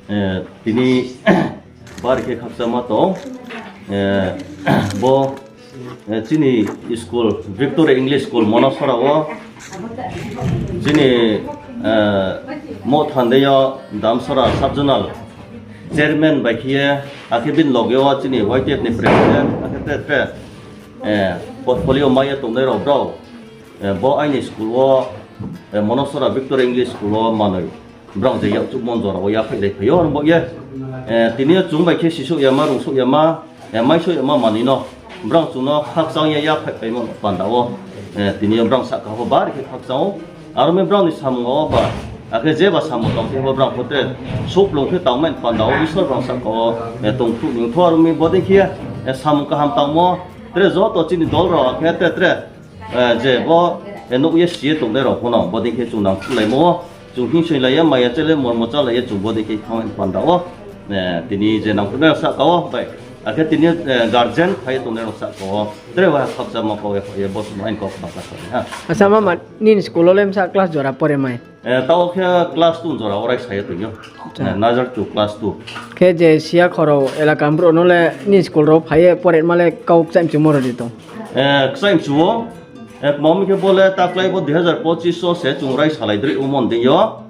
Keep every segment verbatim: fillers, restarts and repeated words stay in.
Eh, tini bari khe khakchangma tong. Eh, bo, eh, chini school, Victory English School, Monosora wo chini, eh, Mothandei yo Damsora Sub Zonal Chairman bai khe ye, akhe bini loge wo chini Y T F ni President, akhe tre tre, eh, portfolio mai ye tongnai rao brao, eh, bo aini school wo, eh, Monosora Victory English School wo manoi. Brao je yakchuhmo jora wo yaphaih lai phai yo, aro bo ye, eh, tini yo chung bai khe sisouh yama, rungsouh yama, eh, maisouh yama manoi no, brao chung no khakchang ye yaphaih paimo panda wo, eh, tini yo brao sahka pho bari khe khakchang ou. Aro mi brao ni samung wo ba, akhe jeba samung tang khe bo brao pho tre souhplung khe tangmai panda wo Isor brao sahka wo, eh, tongphuh ni ongtho, aro mi bodei khe, eh, samung kaham tangmo, tre joto chini dol rao akhe tre tre, eh, je bo, eh, nuh ye si ye tongnai rao pho no bodei khe chung nangkhuhlaimo wo, chung hingsoi lai ye, maya chele, mormo chálai ye chung bodei khe thanng panda wo, eh, tini je nangkhuhnai rao sahka wo bai, akhe tini, eh, guardian phai ye tongnai rao sahka wo tre wa khakchangma kau ye phai ye bo chung aini kau khna kha sa ha. Acha, mama, nini school wo le bsa class jora pore mai? Eh, taoh khe class two jora wo raisa ye tong ou. Eh, nursery to class two. Khe je siya khorao elaka brouh no le nini school rao phai ye porema le kau kchaih mchumo ro di tong? Eh, kchaih mchu ou. Eh, kma mi khe bo le taklái bo dui hazar pochis wo se chung raisalai droi omo ni deing yo.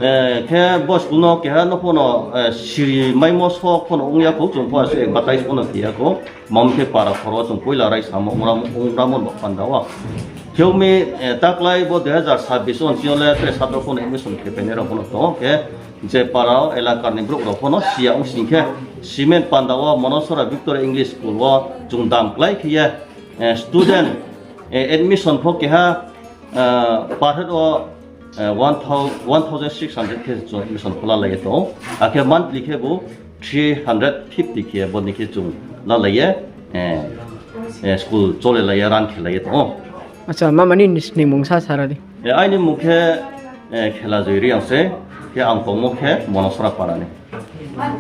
Eh, khe bo school no keha no pho no, eh, siri maimo sok pho no ong ya khou, chung pho asuh advertise pho no khe ya khou. Kma mi khe para khorao chung poila raisamo ong ram-, ong ramo ni baoh panda wo. Khe mi, eh, taklái bo dui hazar sabbis wo nching yo le tre satro pho no admission khe phainai rao pho no tong ou khe, je para wo elaka ni brouh rao pho no si ya ong sing khe, cement panda wo Monosora Victory English School wo chung dam klái khe ye, eh, student, eh, admission pho keha, eh, per head wo, eh, one thousand, one thousand six hundred khe chung admission pho lalai ye tong ou. Akhe monthly khebu three hundred fifty khe bodei khe chung lalai ye, eh, eh, school cholelai ye run khelai ye tong ou. Acha, mama nini sningmung sa sara di. Eh, aini mung khe, eh, Khelajoi Reang se, khe ang tongmo khe Monosora para ni.